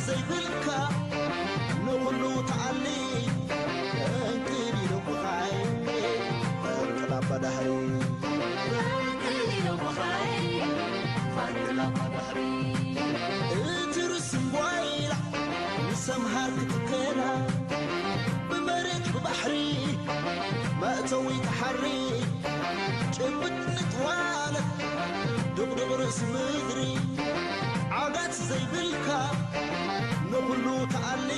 ዘይብልካ ንኹሉ ተኣሊ እንክል ኢሎምኻይ እንክል ኣባዳህሪ እንክል ኢሎምኻይ እንክል ኣባዳህሪ እቲ ርስም ጓይላ ምስ ኣምሃር ክትከላ ብመሬት ብባሕሪ መእተዊ ተሓሪ ጭብጥ ንጥዋለት ድቕድቕ ርእሲ ምድሪ ዓጋት ዘይብልካ ንኹሉ ተኣሊ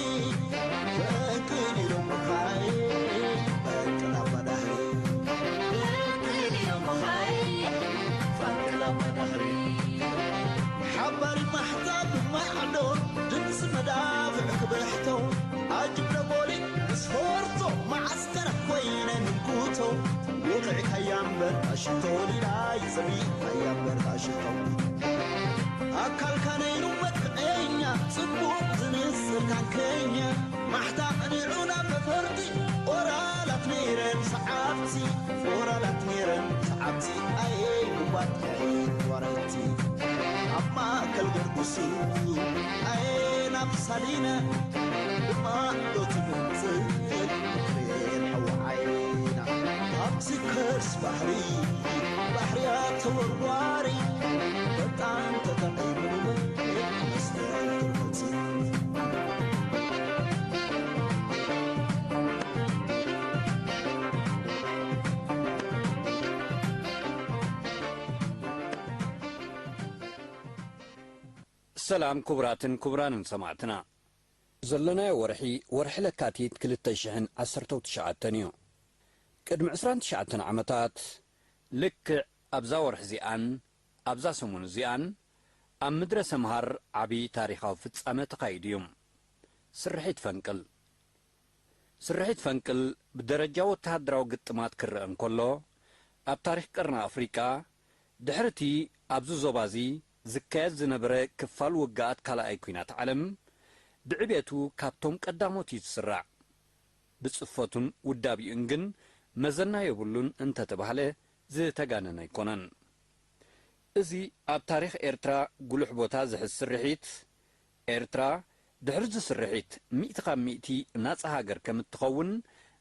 ፈንቅል ኢሎም ምኻይ ፈንቅል ኣባዳህሪ ፈንቅል ኢሎም ምኻይ ፈንቅል ኣባዳህሪ ሓባሪ ማሕታ ብማዕዶ ድምፂ መዳፍዕ ክብሕቶ ኣጅብ ደቦሊ ምስ ፈርቶ መዓስከር ኮይነ ምንኩቶ ውቕዕካያ እምበር ኣሽቶ ሊላ ይፅብይካያ እምበር ኣሽቶ ኣካልካ ነይሩ መጥዕኛ ፅቡቕ ዝንስር ካንከኛ ማሕታ ቀኒዑ ናብ መፈርቲ ኦራላት ነይረን ሰዓብቲ ኦራላት ነይረን ሰዓብቲ ኣየ ጉባጥዒ ወረቲ ኣብ ማእከል ገርጉሱ ኣየ ናብ ሳሊነ ብማዕዶ ትምፅእ ሬን ሓወዓይና ኣብቲ ከርስ ባሕሪ ባሕርያ ተወርዋሪ በጣም ተጠቒሙ መስተ ክርመት ሰላም ክቡራትን ክቡራንን ሰማዕትና። ዘለናዮ ወርሒ፣ ወርሒ ለካቲት ክልተ ሽሕን ዓሰርተው ትሽዓተን እዩ። ቅድሚ ዕስራን ትሽዓተን ዓመታት፣ ልክዕ ኣብዛ ወርሒ እዚኣን ኣብዛ ሰሙን እዚኣን፣ ኣብ ምድረ ሰምሃር ዓቢ ታሪኻዊ ፍጻመ ተኻይዱ እዩ። ስርሒት ፈንቅል። ስርሒት ፈንቅል ብደረጃ ወተሃደራዊ ግጥማት ክረአ እንከሎ፣ ኣብ ታሪኽ ቀርኒ ኣፍሪቃ፣ ድሕሪ እቲ ኣብዚ ዞባ እዚ ዝካየድ ዝነበረ ክፋል ውግኣት ካልኣይ ኲናት ዓለም፣ ብዕቤቱ ካብቶም ቀዳሞት እዩ ዝስራዕ። ብጽፈቱን ውዳቤኡን ግን መዘና የብሉን እንተተባህለ ዝተጋነነ ኣይኮነን። እዚ ኣብ ታሪኽ ኤርትራ ጉሉሕ ቦታ ዝሕዝ ስርሒት፣ ኤርትራ ድሕሪ እዚ ስርሒት ሚእቲ ካብ ሚእቲ ናጻ ሃገር ከም እትኸውን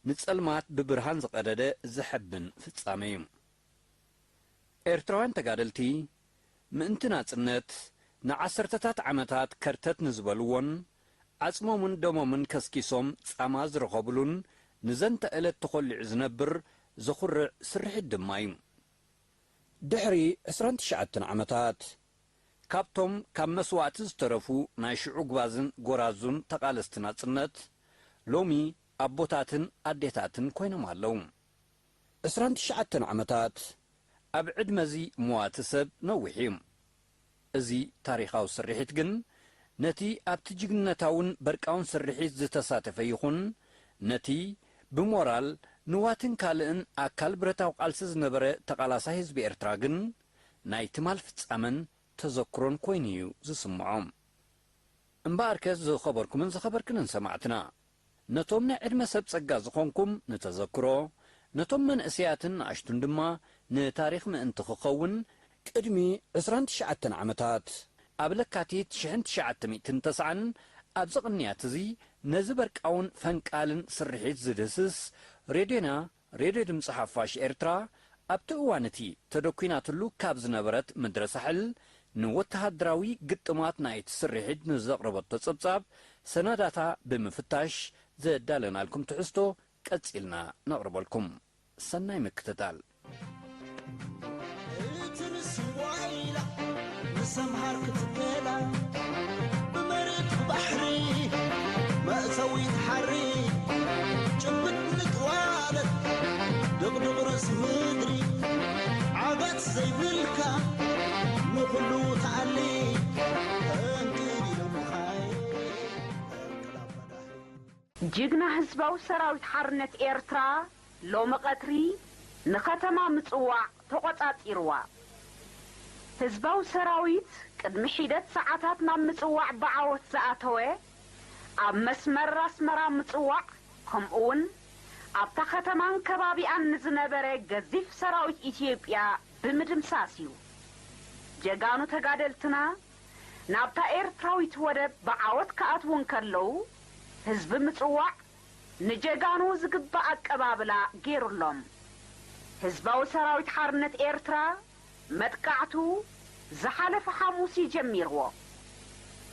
ንጸልማት ብብርሃን ዝቐደደ ዘሐብን ፍጻመ እዩ። ኤርትራውያን ተጋደልቲ ምእንቲ ናጽነት ንዓሰርተታት ዓመታት ከርተት ንዝበልዎን ዓጽሞምን ደሞምን ከስኪሶም ጻማ ዝረኸብሉን ንዘንተ ዕለት ተኾሊዑ ዝነብር ዘኹርዕ ስርሒት ድማ እዩ። ድሕሪ ዕስራን ትሽዓተን ዓመታት፣ ካብቶም ካብ መስዋእቲ ዝተረፉ ናይ ሽዑ ጓዝን ጎራዙን ተቓለስቲ ናጽነት፣ ሎሚ ኣቦታትን ኣዴታትን ኮይኖም ኣለዉ። ዕስራን ትሽዓተን ዓመታት፣ ኣብ ዕድመ እዚ መዋቲ ሰብ ነዊሕ እዩ። እዚ ታሪኻዊ ስርሒት ግን፣ ነቲ ኣብቲ ጅግንነታውን በርቃውን ስርሒት ዝተሳተፈ ይኹን፣ ነቲ ብሞራል፣ ንዋትን ካልእን ኣካል ብረታዊ ቃልሲ ዝነበረ ተቓላሳይ ህዝቢ ኤርትራ ግን፣ ናይ ትማል ፍጻመን ተዘክሮን ኮይኑ እዩ ዝስምዖ። እምበኣርከስ ዝኸበርኩምን ዝኸበርክንን ሰማዕትና፣ ነቶም ናይ ዕድመ ሰብ ጸጋ ዝኾንኩም ንተዘክሮ፣ ነቶም መንእሰያትን ንኣሽቱን ድማ ንታሪኽ ምእንቲ ክኸውን፣ ቅድሚ ዕስራን ትሽዓተን ዓመታት፣ ኣብ ለካቲት ሽሕን ትሽዓተ ሚእትን ተስዓን ኣብዚ ቅንያት እዚ ነዚ በርቃውን ፈንቃልን ስርሒት ዝድህስስ ሬድዮና ሬድዮ ድምጺ ሓፋሽ ኤርትራ ኣብቲ እዋን እቲ ተደኲናትሉ ካብ ዝነበረት ምድረ ሳሕል ንወተሃደራዊ ግጥማት ናይቲ ስርሒት ንዘቕረበቶ ጸብጻብ ሰነዳታ ብምፍታሽ ዘዳለናልኩም ትሕዝቶ ቀጺልና ነቕርበልኩም። ሰናይ ምክትታል። እቲ ንስዋ ኢላ ንሰምሃር ክትከላ ብመሬት ብባሕሪ መእተዊት ሓሪ ጭብጥ ንጥዋለት ድቕድቕ ርእሲ ምድሪ ዓጋት ዘይብልካ ንኹሉ ተኣሊ እንክድ ኢሎምኻይ እንክላባ ዳህሪ ጅግና ህዝባዊ ሰራዊት ሓርነት ኤርትራ ሎሚ ቀትሪ ንኸተማ ምጽዋዕ ተቖጻጺርዋ። ህዝባዊ ሰራዊት ቅድሚ ሒደት ሰዓታት ናብ ምጽዋዕ ብዓወት ዝኣተወ፣ ኣብ መስመር ኣስመራ ምጽዋዕ፣ ከምኡውን ኣብታ ከተማን ከባቢኣን ንዝነበረ ገዚፍ ሰራዊት ኢትዮጵያ ብምድምሳስ እዩ። ጀጋኑ ተጋደልትና ናብታ ኤርትራዊት ወደብ ብዓወት ክኣትዉ እንከለዉ፣ ህዝቢ ምጽዋዕ ንጀጋኑ ዝግባእ ኣቀባብላ ገይሩሎም። ህዝባዊ ሰራዊት ሓርነት ኤርትራ መጥቃዕቱ ዝሓለፈ ሓሙስ እዩ ጀሚርዎ።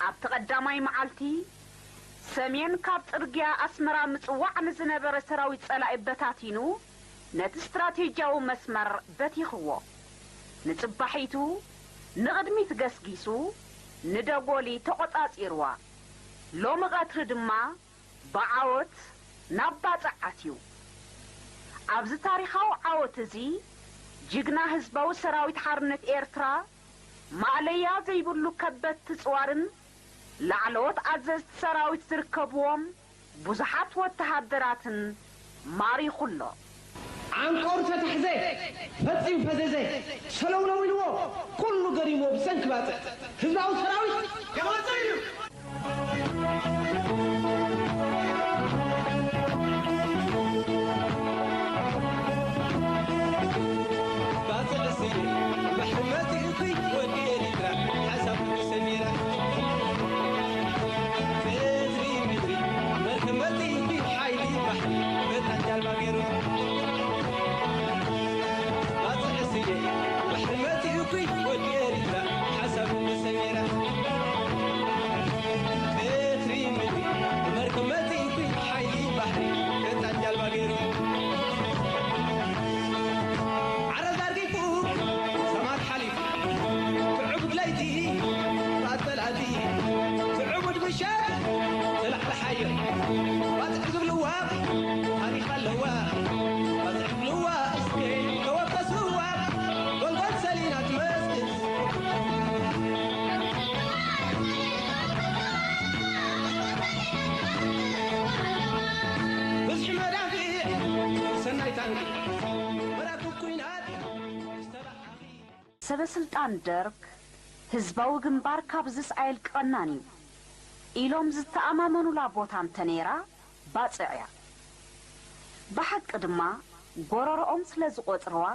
ኣብቲ ቀዳማይ መዓልቲ፣ ሰሜን ካብ ጽርግያ ኣስመራ ምጽዋዕ ንዝነበረ ሰራዊት ጸላኢ በታቲኑ፣ ነቲ ስትራቴጂያዊ መስመር በቲኽዎ። ንጽባሒቱ ንቕድሚት ገስጊሱ፣ ንደጎሊ ተቖጻጺርዋ። ሎሚ ቀትሪ ድማ ብዓወት ናብ ባጽዕ ኣትዩ። ኣብዚ ታሪኻዊ ዓወት እዚ፣ ጅግና ህዝባዊ ሰራዊት ሓርነት ኤርትራ፣ ማእለያ ዘይብሉ ከበድቲ ጽዋርን ላዕለዎት ኣዘዝቲ ሰራዊት ዝርከብዎም ብዙሓት ወተሃደራትን ማሪኹ ኣሎ። ዓንቀሩ ተታሕዘ፣ ፈጺሙ ፈዘዘ፣ ሰለውለው ኢልዎ፣ ኩሉ ገሪምዎ ብሰንኪ ባጽዕ። ህዝባዊ ሰራዊት ይወጽእ እዩ። ባጽዕ ስየ፣ ባሕሪ መጺእኩይ ወዲ ኤሪትራ፣ ሓሳብ ሰሚራ። በትሪ ምድሪ፣ መርከብ መጺእኩይ ሓይሊ ባሕሪ፣ ፈጣን ጃልባ ገይሩ። ባጽዕ ስየ፣ ባሕሪ መጺእኩይ ወዲ ኤሪትራ፣ ሓሳብ ሰሚራ። በትሪ ምድሪ፣ መርከብ መጺእኩይ ሓይሊ ባሕሪ፣ ፈጣን ጃልባ ገይሩ። ዓረብ ኣርጊፉ፣ ሰማር ሓሊፉ፣ ትዕቡድ ለይቲ፣ ራእሲ ጸላእቲ፣ ትዕቡድ ምሸት፣ ተላዕለ ሓየት። ባጽዕ ዝብልዋ፣ ታሪኽ ኣለዋ። ባጽዕ ዝብልዋ፣ እስከ ተወከስዋ፣ ጎልጎል ሰሊና ትመስል። ብዝሒ መዳፍዕ፣ ሰናይ ታንኪ፣ መራክብ ኲናት፣ ዝተባሓኺ። ሰበ ስልጣን ደርግ፣ ህዝባዊ ግንባር ካብዝስ ኣየልቅቐናን እዩ ኢሎም ዝተኣማመኑላ ቦታ እንተነይራ ባጽዕ እያ። ብሓቂ ድማ፣ ጎረሮኦም ስለ ዝቖጽርዋ፣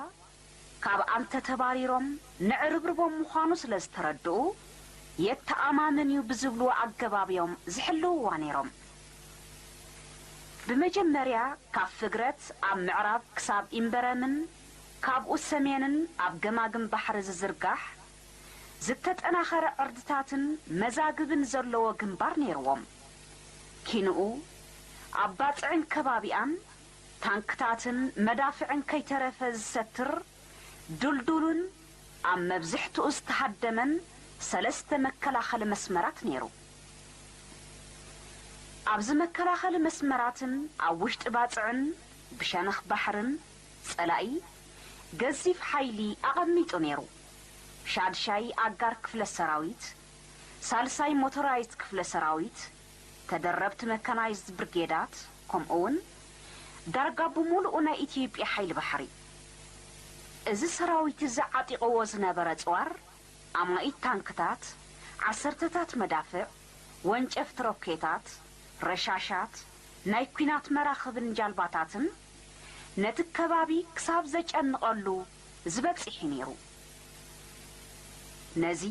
ካብ ኣንተ ተባሪሮም ንዕርብርቦም ምዃኑ ስለ ዝተረድኡ፣ የተኣማምን እዩ ብዝብልዎ ኣገባብ እዮም ዝሕልውዋ ነይሮም። ብመጀመርያ፣ ካብ ፍግረት ኣብ ምዕራብ ክሳብ ኢምበረምን ካብኡ ሰሜንን ኣብ ገማግም ባሕሪ ዝዝርጋሕ፣ ዝተጠናኸረ ዕርድታትን መዛግብን ዘለዎ ግንባር ነይርዎም። ኪንኡ፣ ኣብ ባጽዕን ከባቢኣን ታንክታትን መዳፍዕን ከይተረፈ ዝሰትር ድልዱልን ኣብ መብዝሕትኡ ዝተሃደመን ሰለስተ መከላኸሊ መስመራት ነይሩ። ኣብዚ መከላኸሊ መስመራትን ኣብ ውሽጢ ባጽዕን ብሸነኽ ባሕርን ጸላኢ ገዚፍ ሓይሊ ኣቐሚጡ ነይሩ። ሻድሻይ ኣጋር ክፍለ ሰራዊት፣ ሳልሳይ ሞቶራይዝድ ክፍለ ሰራዊት፣ ተደረብቲ መካናይዝድ ብርጌዳት፣ ከምኡውን ዳርጋ ብምሉኡ ናይ ኢትዮጵያ ሓይሊ ባሕሪ። እዚ ሰራዊት እዚ ዓጢቕዎ ዝነበረ ጽዋር፣ ኣማኢት ታንክታት፣ ዓሰርተታት መዳፍዕ፣ ወንጨፍቲ ሮኬታት፣ ረሻሻት፣ ናይ ኲናት መራኽብን ጃልባታትን ነቲ ከባቢ ክሳብ ዘጨንቐሉ ዝበጽሕ እዩ ነይሩ። ነዚ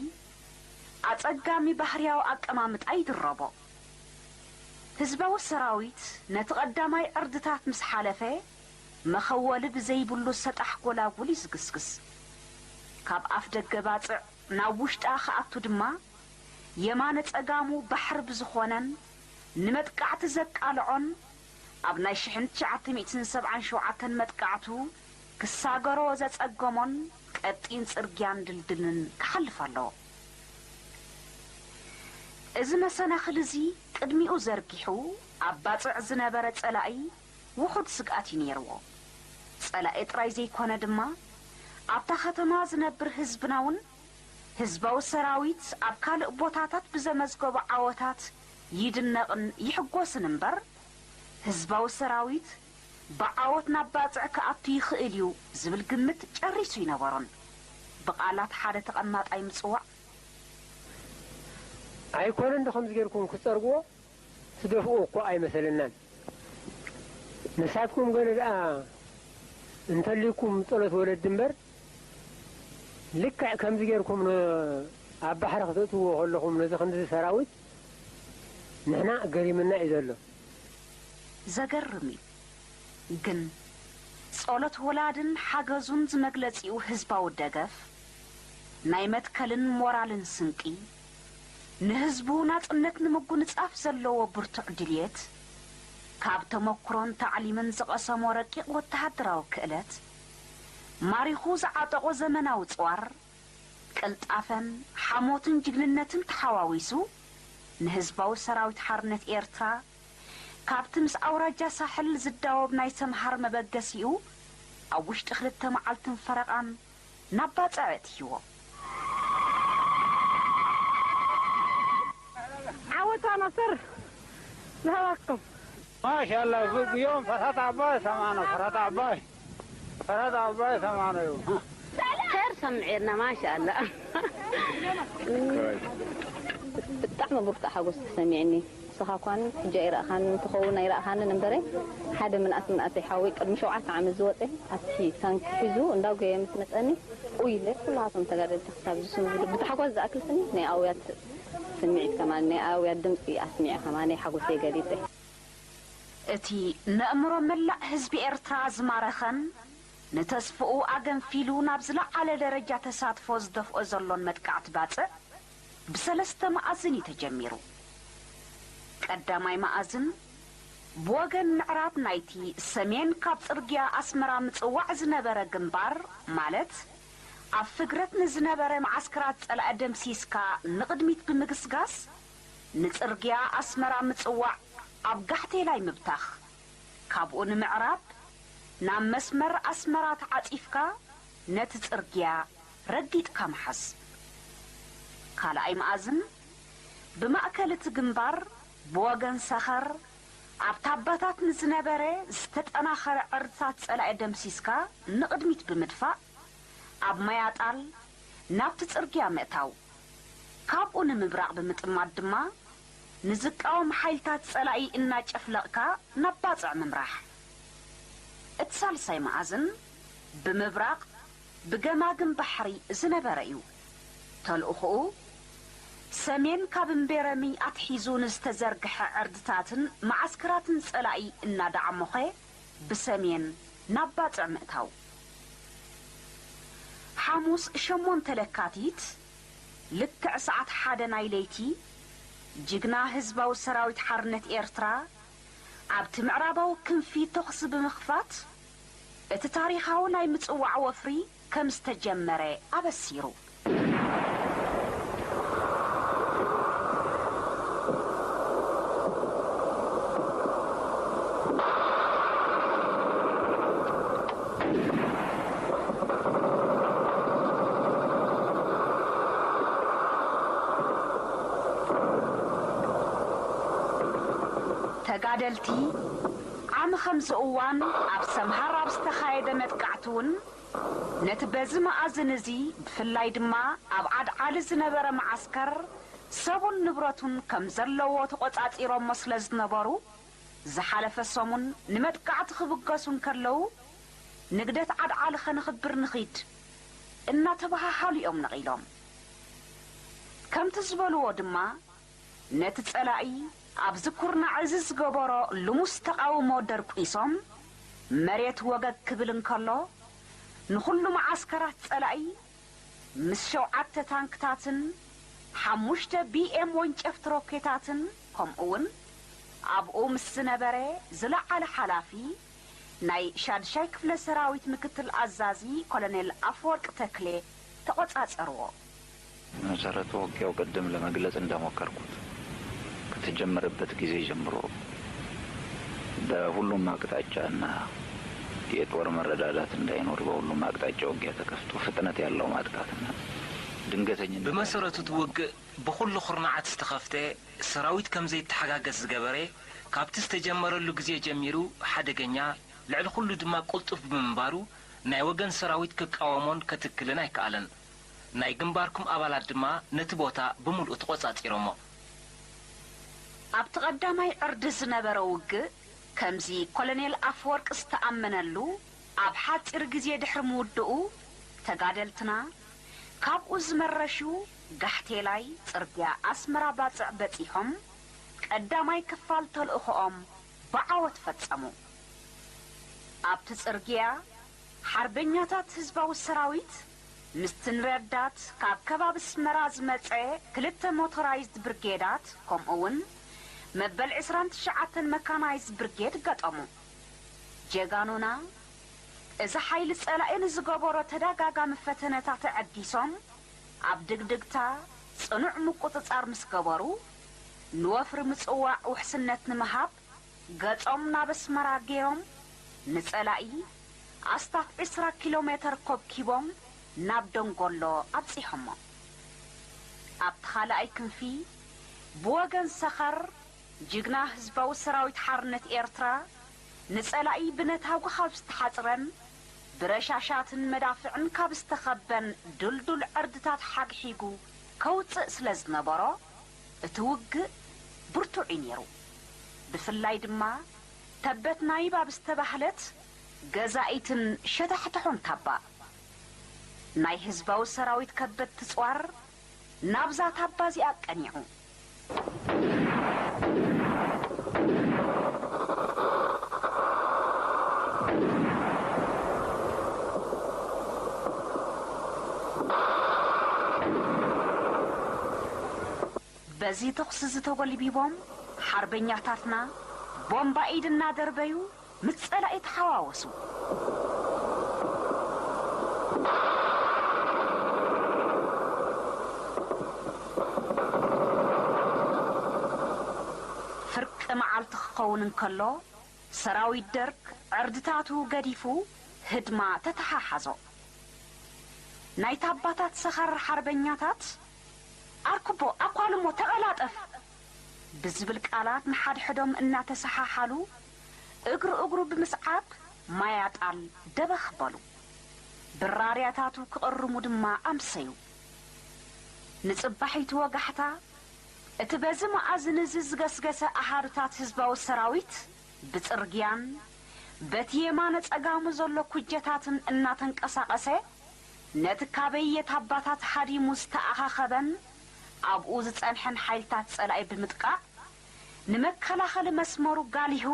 ኣጸጋሚ ባህርያዊ ኣቀማምጣ ይድረቦ። ህዝባዊ ሰራዊት ነቲ ቀዳማይ ዕርድታት ምስ ሓለፈ፣ መኸወሊ ብዘይብሉ ሰጣሕ ጎላጉል እዩ ዝግስግስ። ካብ ኣፍ ደገ ባጽዕ ናብ ውሽጣ ክኣቱ ድማ፣ የማነ ጸጋሙ ባሕሪ ብዝኾነን ንመጥቃዕቲ ዘቃልዖን፣ ኣብ ናይ ሽሕን ትሽዓተ ሚእትን ሰብዓን ሸውዓተን መጥቃዕቱ ክሳገሮ ዘጸገሞን ቀጢን ጽርግያን ድልድልን ክሓልፍ ኣለዎ። እዚ መሰናኽል እዚ ቅድሚኡ ዘርጊሑ ኣብ ባጽዕ ዝነበረ ጸላኢ ውሑድ ስግኣት እዩ ነይርዎ። ጸላኢ ጥራይ ዘይኮነ ድማ፣ ኣብታ ከተማ ዝነብር ህዝብና እውን፣ ህዝባዊ ሰራዊት ኣብ ካልእ ቦታታት ብዘመዝገቦ ዓወታት ይድነቕን ይሕጎስን እምበር፣ ህዝባዊ ሰራዊት ብዓወት ናብ ባጽዕ ክኣቱ ይኽእል እዩ ዝብል ግምት ጨሪሱ ኣይነበሮን። ብቓላት ሓደ ተቐማጣይ ምጽዋዕ፣ ኣይኮነን ዶ ከምዚ ጌርኩም ክትጸርግዎ? ትደፍእዎ እኮ ኣይመሰለናን። ንሳትኩም ገለ ደኣ እንተልዩኩም ጸሎት ወለዲ እምበር፣ ልክዕ ከምዚ ጌርኩም ን-፣ ኣብ ባሕሪ ክትእትዎ ከለኹም ነዚ ክንድዚ ሰራዊት ንሕና ገሪምና እዩ ዘሎ። ዘገርም እዩ። ግን ጸሎት ወላድን ሓገዙን ዝመግለጺኡ ህዝባዊ ደገፍ፣ ናይ መትከልን ሞራልን ስንቂ፣ ንህዝቡ ናጽነት ንምጉንጻፍ ዘለዎ ብርቱዕ ድልየት፣ ካብ ተመኩሮን ታዕሊምን ዝቐሰሞ ረቂቕ ወተሃደራዊ ክእለት፣ ማሪኹ ዝዓጠቖ ዘመናዊ ጽዋር፣ ቅልጣፈን ሓሞትን ጅግንነትን ተሓዋዊሱ፣ ንህዝባዊ ሰራዊት ሓርነት ኤርትራ፣ ካብቲ ምስ ኣውራጃ ሳሕል ዝዳወብ ናይ ሰምሃር መበገሲኡ፣ ኣብ ውሽጢ ክልተ መዓልትን ፈረቓን ናብ ባጽዕ ኣእትይዎ። ዓወት ኣናስር ዝሃባኩም። ማሻላ ጉዮም ፈሳት ዓባይ ሰማነ ፈሳት ዓባይ ፈሳት ዓባይ ሰማነ እዩ። ኸይር ሰምዔና ማሻላ። ብጣዕሚ ብርቱዕ ሓጎስ ተሰሚዕኒ። ንስኻ እኳን ሕጂ ኣይረእኻንን ትኸውን ኣይረእኻንን እምበረ ሓደ ምንኣት ምንኣተይ ሓወይ ቅድሚ ሸውዓተ ዓመት ዝወፀ ኣብቲ ታንኪ ሒዙ እንዳጎየ ምስ መፀኒ ኡይ ኢለ ኩላቶም ተጋደልቲ ክሳብ ዝስንብዱ ብታሕጓስ ዝኣክል ስኒ ናይ ኣውያት ስምዒት ከማን ናይ ኣውያት ድምፂ ኣስሚዐ ከማን ሓጎሰይ ገሊፀ። እቲ ነእምሮ መላእ ህዝቢ ኤርትራ ዝማረኸን ንተስፍኡ ኣገንፊሉ ናብ ዝለዓለ ደረጃ ተሳትፎ ዝደፍኦ ዘሎን መጥቃዕቲ ባጽዕ ብሰለስተ መኣዝን እዩ ተጀሚሩ። ቀዳማይ መኣዝን ብወገን ምዕራብ ናይቲ ሰሜን ካብ ጽርግያ ኣስመራ ምጽዋዕ ዝነበረ ግንባር ማለት ኣብ ፍግረት ንዝነበረ መዓስከራት ጸላኢ ደምሲስካ ንቕድሚት ብምግስጋስ ንጽርግያ ኣስመራ ምጽዋዕ ኣብ ጋሕቴላይ ምብታኽ፣ ካብኡ ንምዕራብ ናብ መስመር ኣስመራ ተዓጺፍካ ነቲ ጽርግያ ረጊጥካ ምሓዝ። ካልኣይ መኣዝን ብማእከል እቲ ግንባር ብወገን ሰኸር ኣብ ታባታት ንዝነበረ ዝተጠናኸረ ዕርድታት ጸላኢ ደምሲስካ ንቕድሚት ብምድፋእ ኣብ ማያጣል ናብቲ ጽርግያ ምእታው፣ ካብኡ ንምብራቕ ብምጥማት ድማ ንዝቃወም ሓይልታት ጸላኢ እናጨፍለቕካ ናብ ባጽዕ ምምራሕ። እቲ ሳልሳይ መኣዝን ብምብራቕ ብገማግም ባሕሪ ዝነበረ እዩ። ተልእኾኡ ሰሜን ካብ እምቤረሚ ኣትሒዙ ንዝተዘርግሐ ዕርድታትን መዓስከራትን ጸላኢ እናዳዕሞኸ ብሰሜን ናብ ባጽዕ ምእታው። ሓሙስ ሸሞንተ ለካቲት ልክዕ ሰዓት ሓደ ናይ ለይቲ ጅግና ህዝባዊ ሰራዊት ሓርነት ኤርትራ ኣብቲ ምዕራባዊ ክንፊ ተኹሲ ብምኽፋት እቲ ታሪኻዊ ናይ ምጽዋዕ ወፍሪ ከም ዝተጀመረ ኣበሲሩ። ተጋደልቲ ዓሚ ከምዚ እዋን ኣብ ሰምሃር ኣብ ዝተኻየደ መጥቃዕቲ እውን ነቲ በዚ መኣዝን እዚ ብፍላይ ድማ ኣብ ዓድዓሊ ዝነበረ መዓስከር ሰቡን ንብረቱን ከም ዘለዎ ተቖጻጺሮሞ ስለ ዝነበሩ ዝሓለፈ ሰሙን ንመጥቃዕቲ ክብገሱ እንከለዉ ንግደት ዓድዓሊ ከነኽብር ንኺድ እናተበሃሃሉ እዮም ነቒሎም። ከምቲ ዝበልዎ ድማ ነቲ ጸላኢ ኣብዚ ኩርናዕ እዚ ዝገበሮ ልሙስ ተቓውሞ ደርቂሶም መሬት ወገግ ክብል እንከሎ ንኹሉ መዓስከራት ጸላኢ ምስ ሸውዓተ ታንክታትን ሓሙሽተ ቢኤም ወንጨፍቲ ሮኬታትን ከምኡውን ኣብኡ ምስ ዝነበረ ዝለዓለ ሓላፊ ናይ ሻድሻይ ክፍለ ሰራዊት ምክትል ኣዛዚ ኮሎኔል ኣፈወርቅ ተክሌ ተቖጻጸርዎ። መሰረቱ ውጊያው ቅድም ለመግለጽ እንደሞከርኩት ከተጀመረበት ጊዜ ጀምሮ በሁሉም አቅጣጫና የጦር መረዳዳት እንዳይኖር በሁሉም አቅጣጫ ውጊያ ተከፍቶ ፍጥነት ያለው ማጥቃትና ድንገተኝነት ብመሰረቱ እቲ ውግእ ብኹሉ ኩርናዓት ዝተኸፍተ ሰራዊት ከም ዘይተሓጋገዝ ዝገበረ ካብቲ ዝተጀመረሉ ግዜ ጀሚሩ ሓደገኛ ልዕሊ ኩሉ ድማ ቅልጡፍ ብምንባሩ ናይ ወገን ሰራዊት ክቃወሞን ከትክልን ኣይከኣለን። ናይ ግንባርኩም ኣባላት ድማ ነቲ ቦታ ብምልኡ ተቖጻጺሮሞ። ኣብቲ ቀዳማይ ዕርዲ ዝነበረ ውግእ ከምዚ ኮሎኔል ኣፈወርቂ ዝተኣመነሉ ኣብ ሓጺር ግዜ ድሕሪ ምውድኡ ተጋደልትና ካብኡ ዝመረሹ ጋሕቴላይ ጽርግያ ኣስመራ ባጽዕ በጺሖም ቀዳማይ ክፋል ተልእኾኦም ብዓወት ፈጸሙ። ኣብቲ ጽርግያ ሓርበኛታት ህዝባዊ ሰራዊት ምስቲ ንረዳት ካብ ከባቢ ኣስመራ ዝመጸ ክልተ ሞቶራይዝድ ብርጌዳት ከምኡ እውን መበል ዕስራን ትሽዓተን መካናይዝድ ብርጌድ ገጠሙ። ጀጋኑና እዚ ሓይሊ ጸላኢ ንዝገበሮ ተደጋጋሚ ፈተነታት ተዐጊሶም ኣብ ድግድግታ ጽኑዕ ምቁጽጻር ምስ ገበሩ ንወፍሪ ምጽዋዕ ውሕስነት ንምሃብ ገጾም ናብ ኣስመራ ገይሮም ንጸላኢ ኣስታት ዕስራ ኪሎ ሜተር ኮብኪቦም ናብ ደንጎሎ ኣብጺሖሞ። ኣብቲ ካልኣይ ክንፊ ብወገን ሰኸር ጅግና ህዝባዊ ሰራዊት ሓርነት ኤርትራ ንጸላኢ ብነታጒ ካብ ዝተሓጽረን ብረሻሻትን መዳፍዕን ካብ ዝተኸበን ድልዱል ዕርድታት ሓግሒጉ ከውጽእ ስለ ዝነበሮ እቲ ውግእ ብርቱዕ እዩ ነይሩ። ብፍላይ ድማ ተበት ናይብ ኣብ ዝተባህለት ገዛኢትን ሸታሕትሖን ታባ ናይ ህዝባዊ ሰራዊት ከበድቲ ጽዋር ናብዛ ታባ እዚኣ ቀኒዑ። በዚ ተኹሲ እዚ ተጎልቢቦም ሓርበኛታትና ቦምባ ኢድ እናደርበዩ ምስ ጸላኢ ተሓዋወሱ። ፍርቂ መዓልቲ ክኸውን እንከሎ ሰራዊት ደርግ ዕርድታቱ ገዲፉ ህድማ ተተሓሓዞ። ናይ ታባታት ሰኸር ሓርበኛታት ኣርክቦ ኣኳልሞ ተቐላጠፍ ብዝብል ቃላት ንሓድሕዶም እናተሰሓሓሉ እግሪ እግሩ ብምስዓብ ማይ ኣጣል ደበኽ በሉ። ብራርያታቱ ክቕርሙ ድማ ኣምሰዩ። ንጽባሒቱ ወጋሕታ እቲ በዚ መኣዝን እዚ ዝገስገሰ ኣሃዱታት ህዝባዊ ሰራዊት ብጽርግያን በቲ የማነ ጸጋሙ ዘሎ ኩጀታትን እናተንቀሳቐሰ ነቲ ካበይ የት ኣባታት ሃዲሙ ዝተኣኻኸበን ኣብኡ ዝጸንሐን ሓይልታት ጸላኢ ብምጥቃዕ ንመከላኸሊ መስመሩ ጋሊሁ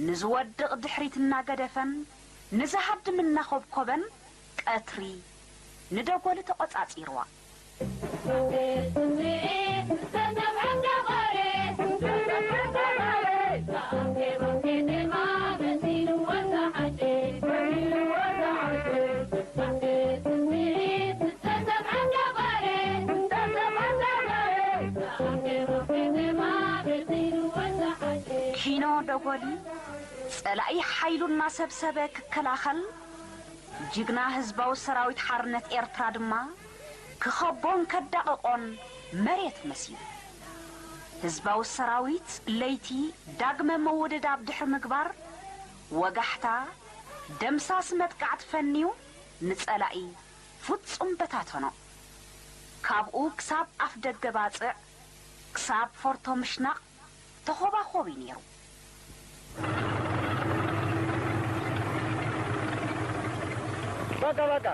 ንዝወድቕ ድሕሪት እናገደፈን ንዝሃድም እናኾብኮበን ቀትሪ ንደጎሊ ተቖጻጺርዋ። ኪኖ ደጎሊ ጸላኢ ሓይሉ እናሰብሰበ ክከላኸል ጅግና ህዝባዊ ሰራዊት ሓርነት ኤርትራ ድማ ክኸቦን ከዳቕቖን መሬት መስዩ። ህዝባዊ ሰራዊት ለይቲ ዳግመ ምውድዳብ ድሕሪ ምግባር ወጋሕታ ደምሳስ መጥቃዕቲ ፈንዩ ንጸላኢ ፍጹም በታተኖ። ካብኡ ክሳብ ኣፍ ደገ ባጽዕ ክሳብ ፎርቶ ምሽናቕ ተኾባኾቢ ነይሩ። በቃ በቃ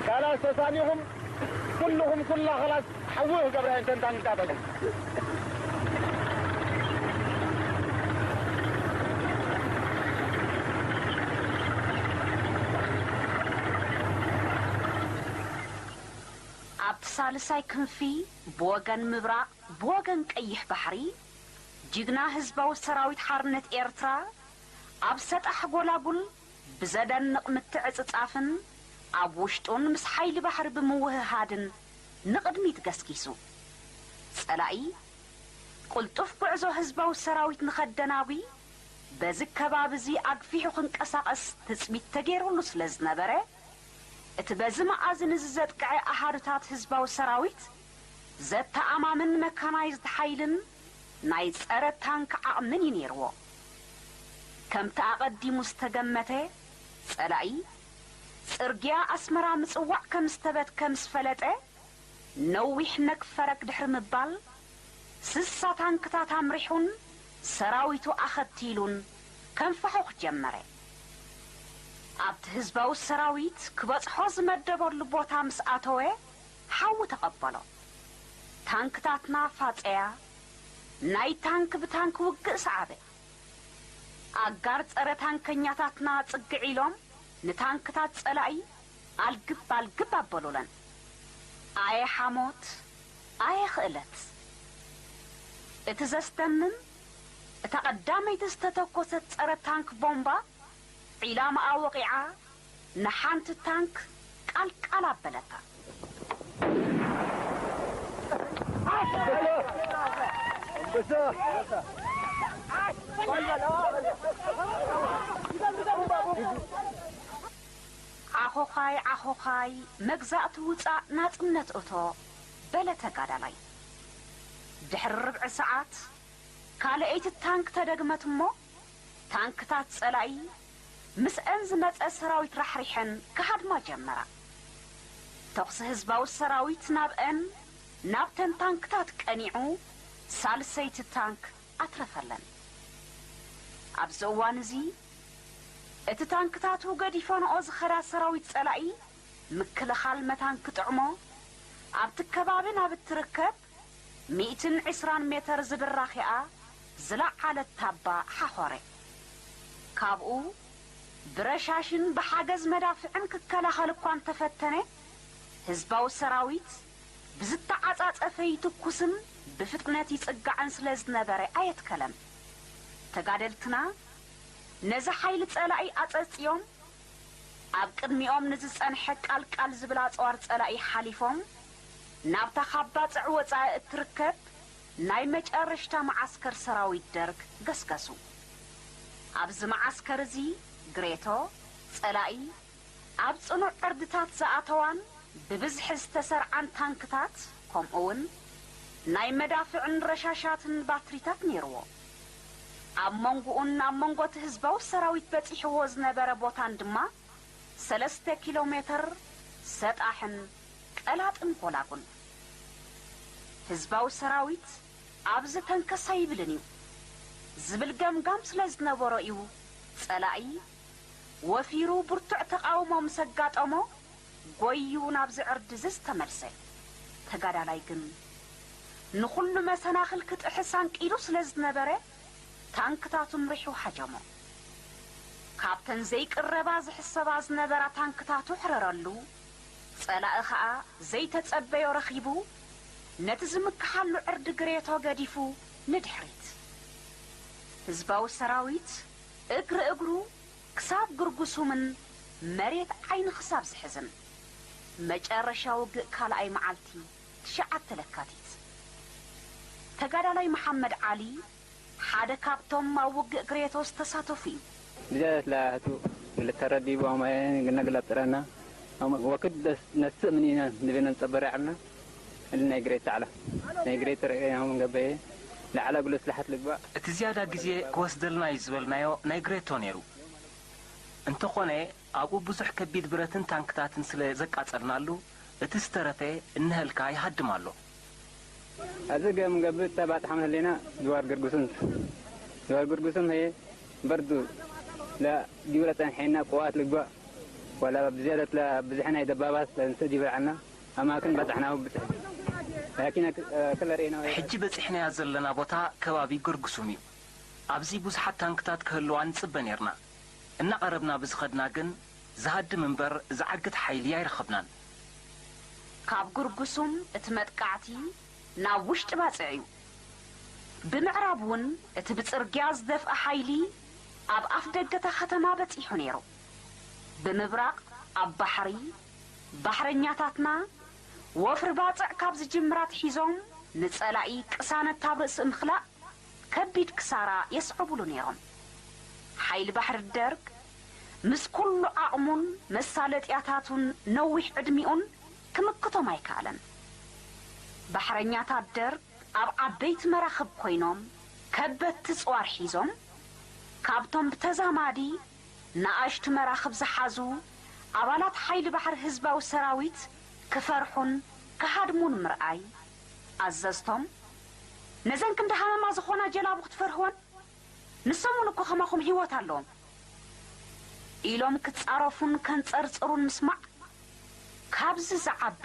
ካላስ ተሳኒኹም ኩልኹም ኩላ ካላስ ሓዊ ክገብራ እየን ተንታንክታተኹም። ኣብቲ ሳልሳይ ክንፊ ብወገን ምብራቕ ብወገን ቀይሕ ባሕሪ ጅግና ህዝባዊ ሰራዊት ሓርነት ኤርትራ ኣብ ሰጣሕ ጎላጉል ብዘደንቕ ምትዕጽጻፍን ኣብ ውሽጡን ምስ ሓይሊ ባሕሪ ብምውህሃድን ንቕድሚት ገስጊሱ። ጸላኢ ቅልጡፍ ጉዕዞ ህዝባዊ ሰራዊት ንኸደናጒ በዚ ከባቢ እዚ ኣግፊሑ ክንቀሳቐስ ትጽቢት ተገይሩሉ ስለ ዝነበረ፣ እቲ በዚ መኣዝን እዚ ዘጥቅዐ ኣሃዱታት ህዝባዊ ሰራዊት ዘተኣማምን መካናይዝድ ሓይልን ናይ ጸረ ታንክ ዓቕምን እዩ ነይርዎ። ከምቲ ኣቐዲሙ ዝተገመተ፣ ጸላኢ ጽርግያ ኣስመራ ምጽዋዕ ከም ዝተበትከ ምስ ፈለጠ፣ ነዊሕ ነግ ፈረግ ድሕሪ ምባል፣ ስሳ ታንክታት ኣምሪሑን ሰራዊቱ ኣኸቲሉን ከንፋሑኽ ጀመረ። ኣብቲ ህዝባዊ ሰራዊት ክበጽሖ ዝመደበሉ ቦታ ምስ ኣተወ፣ ሓዊ ተቐበሎ። ታንክታትና ፋጸያ፣ ናይ ታንክ ብታንክ ውግእ ሰዓበ። ኣጋር ጸረ ታንከኛታትና ጽግዕ ኢሎም ንታንክታት ጸላኢ ኣልግብ ኣልግብ ኣበሉለን። ኣየ ሓሞት፣ ኣየ ክእለት! እቲ ዘስደምም፣ እታ ቀዳመይቲ ዝተተኮሰት ጸረ ታንክ ቦምባ ዒላማኣ ወቒዓ ንሓንቲ ታንክ ቃልቃል ኣበለታ። ዓኾኻይ ዓኾኻይ መግዛእቲ ውጻእ ናጽነት እቶ በለ ተጋዳላይ። ድሕሪ ርብዒ ሰዓት ካልኣይቲ ታንክ ተደግመት እሞ ታንክታት ጸላኢ ምስአን ዝመጸ ሰራዊት ራሕሪሐን ክሃድማ ጀመራ። ተኹሲ ህዝባዊ ሰራዊት ናብአን ናብተን ታንክታት ቀኒዑ ሳልሰይቲ ታንክ ኣትረፈለን። ኣብዚ እዋን እዚ እቲ ታንክታቱ ገዲፈንኦ ዝኸዳ ሰራዊት ጸላኢ ምክልኻል መታን ክጥዕሞ ኣብቲ ከባቢ ናብ እትርከብ ሚእትን ዕስራን ሜተር ዝብራ ኺኣ ዝለዓለት ታባ ሓኾረ። ካብኡ ብረሻሽን ብሓገዝ መዳፍዕን ክከላኸል እኳ እንተፈተነ፣ ህዝባዊ ሰራዊት ብዝተዓጻጸፈ ይትኩስን ብፍጥነት ይጽጋዕን ስለ ዝነበረ ኣየትከለን። ተጋደልትና ነዚ ሓይሊ ጸላኢ ኣጸጽዮም፣ ኣብ ቅድሚኦም ንዝጸንሐ ቃልቃል ዝብል ኣጽዋር ጸላኢ ሓሊፎም፣ ናብታ ካብ ባጽዕ ወጻኢ እትርከብ ናይ መጨረሽታ መዓስከር ሰራዊት ደርግ ገስገሱ። ኣብዚ መዓስከር እዚ ግሬቶ፣ ጸላኢ ኣብ ጽኑዕ ዕርድታት ዝኣተዋን ብብዝሒ ዝተሰርዓን ታንክታት፣ ከምኡውን ናይ መዳፍዕን ረሻሻትን ባትሪታት ነይርዎ። ኣብ መንጎኡን ኣብ መንጎ እቲ ህዝባዊ ሰራዊት በጺሕዎ ዝነበረ ቦታን ድማ ሰለስተ ኪሎ ሜተር ሰጣሕን ቀላጥን ጎላጉል። ህዝባዊ ሰራዊት ኣብዚ ተንከስ ኣይብልን እዩ ዝብል ገምጋም ስለ ዝነበሮ እዩ ጸላኢ ወፊሩ ብርቱዕ ተቓውሞ ምስ ኣጋጠሞ፣ ጎዩ ናብዚ ዕርዲ እዚ ዝተመልሰ። ተጋዳላይ ግን ንኹሉ መሰናኽል ክጥሕስ ኣንቂዱ ስለ ዝነበረ፣ ታንክታቱ ምሪሑ ሃጀሞ። ካብተን ዘይቅረባ ዝሕሰባ ዝነበራ ታንክታቱ ሕረረሉ፣ ጸላኢ ኸኣ ዘይተጸበዮ ረኺቡ፣ ነቲ ዝምክሓሉ ዕርዲ ግሬቶ ገዲፉ ንድሕሪት። ህዝባዊ ሰራዊት እግሪ እግሩ ክሳብ ግርጉሱምን መሬት ዓይኒ ክሳብ ዝሕዝን። መጨረሻ ውግእ ካልኣይ መዓልቲ ትሽዓተ ለካቲት። ተጋዳላይ መሓመድ ዓሊ ሓደ ካብቶም ኣብ ውግእ ግሬቶ ዝተሳተፉ እዩ። ብዛት ላህቱ ልተረዲቡ ኣማየን ግነግላ ጥረና ወክድ ነስእ ምን ኢና ንቤነ ንጸበረ ዓልና እል ናይ ግሬት ዓላ ናይ ግሬት ርአና ምን ገበየ ለዓላ ጉለ ስላሓት ልግባእ። እቲ ዝያዳ ግዜ ክወስደልና እዩ ዝበልናዮ ናይ ግሬቶ ነይሩ። እንተኾነ ኣብኡ ብዙሕ ከቢድ ብረትን ታንክታትን ስለ ዘቃጸልናሉ፣ እቲ ዝተረፈ እንሀልካ ይሃድም ኣሎ። ኣብዚ ገም ገብእ እታ ባጽሓ መህሌና ዝዋር ግርጉስን ዝዋር ግርጉስን ሀየ በርዱ ለጊብረ ጸንሐና ቅዋት ልግባእ ዋላ ብዝያደት ለብዝሐ ናይ ደባባት ለንሰ ዲበልዓና ኣማክን ባጽሕናው ብጽሕ ላኪን ክለ ርኤና ሕጂ በጺሕናያ ዘለና ቦታ ከባቢ ግርጉሱም እዩ። ኣብዚ ብዙሓት ታንክታት ክህልዋ ንጽበ ኔርና። እናቐረብና ብዝኸድና ግን ዝሃድም እምበር ዝዓግት ሓይሊ ኣይረኸብናን። ካብ ግርጉሱም እቲ መጥቃዕቲ ናብ ውሽጢ ባጽዕ እዩ። ብምዕራብ እውን እቲ ብጽርግያ ዝደፍአ ሓይሊ ኣብ ኣፍ ደገታ ከተማ በጺሑ ነይሩ። ብምብራቕ ኣብ ባሕሪ፣ ባሕረኛታትና ወፍሪ ባጽዕ ካብ ዝጅምር ኣትሒዞም ንጸላኢ ቅሳነት ኣብ ርእሲ ምኽላእ ከቢድ ክሳራ የስዕቡሉ ነይሮም። ሓይሊ ባሕሪ ደርግ ምስ ኩሉ ዓቕሙን መሳለጥያታቱን ነዊሕ ዕድሚኡን ክምክቶም ኣይከኣለን። ባሕረኛታት ደርግ ኣብ ዓበይቲ መራኽብ ኮይኖም ከበድቲ ጽዋር ሒዞም ካብቶም ብተዛማዲ ንኣሽቱ መራኽብ ዝሓዙ ኣባላት ሓይሊ ባሕሪ ህዝባዊ ሰራዊት ክፈርሑን ክሃድሙን ምርኣይ፣ ኣዘዝቶም፣ ነዘን ክንዲ ሃመማ ዝኾና ጀላቡ ክትፈርህወን፣ ንሶም እውን እኮ ከማኹም ህይወት ኣለዎም ኢሎም ክጻረፉን ከንጸርጽሩን ምስማዕ፣ ካብዚ ዝዓቢ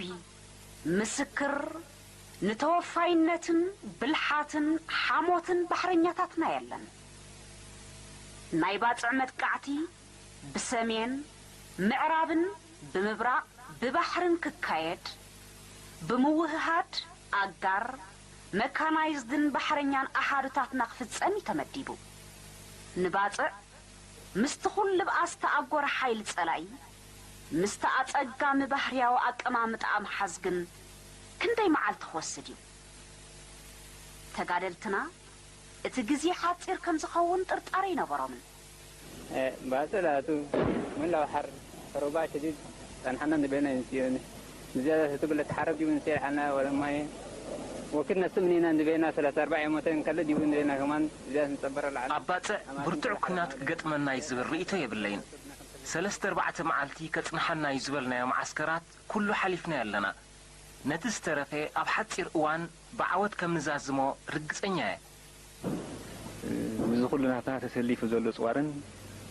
ምስክር ንተወፋይነትን ብልሓትን ሓሞትን ባሕረኛታትና የለን። ናይ ባጽዕ መጥቃዕቲ ብሰሜን፣ ምዕራብን ብምብራቕ ብባሕርን ክካየድ፣ ብምውህሃድ ኣጋር፣ መካናይዝድን ባሕረኛን ኣሃዱታትና ክፍጸም እዩ ተመዲቡ። ንባጽዕ ምስቲ ኩሉ ብኣ ዝተኣጎረ ሓይሊ ጸላኢ፣ ምስቲ ኣጸጋሚ ባህርያዊ ኣቀማምጣኣ ምሓዝ ግን ክንደይ መዓልቲ ክወስድ እዩ? ተጋደልትና እቲ ግዜ ሓጺር ከም ዝኸውን ጥርጣረ ኣይነበሮምን። ባጽዕ ኣቱ ምን ለውሓር ሩባ ሸዲድ ጸንሓና ንቤና ይንስዮኒ ዝያዳ ትብል ተሓረብ ዲቡ ንሴር ሓና ወለማየ ወክድ ነስም ኒና ንቤና ሰላሳ ኣርባዕ የሞተ እንከለ ዲቡ ንቤና ከማን ዝያዳ ንጸበረ ለዓል ኣብ ባጽዕ ብርቱዕ ኲናት ክገጥመና እዩ ዝብል ርእይቶ የብለይን። ሰለስተ ኣርባዕተ መዓልቲ ከጽንሓና እዩ ዝበልናዮ መዓስከራት ኩሉ ሓሊፍናዮ ኣለና። ነቲ ዝተረፈ ኣብ ሓጺር እዋን ብዓወት ከም ንዛዝሞ ርግጸኛ እየ። ምስዚ ኩሉ ናትና ተሰሊፉ ዘሎ ጽዋርን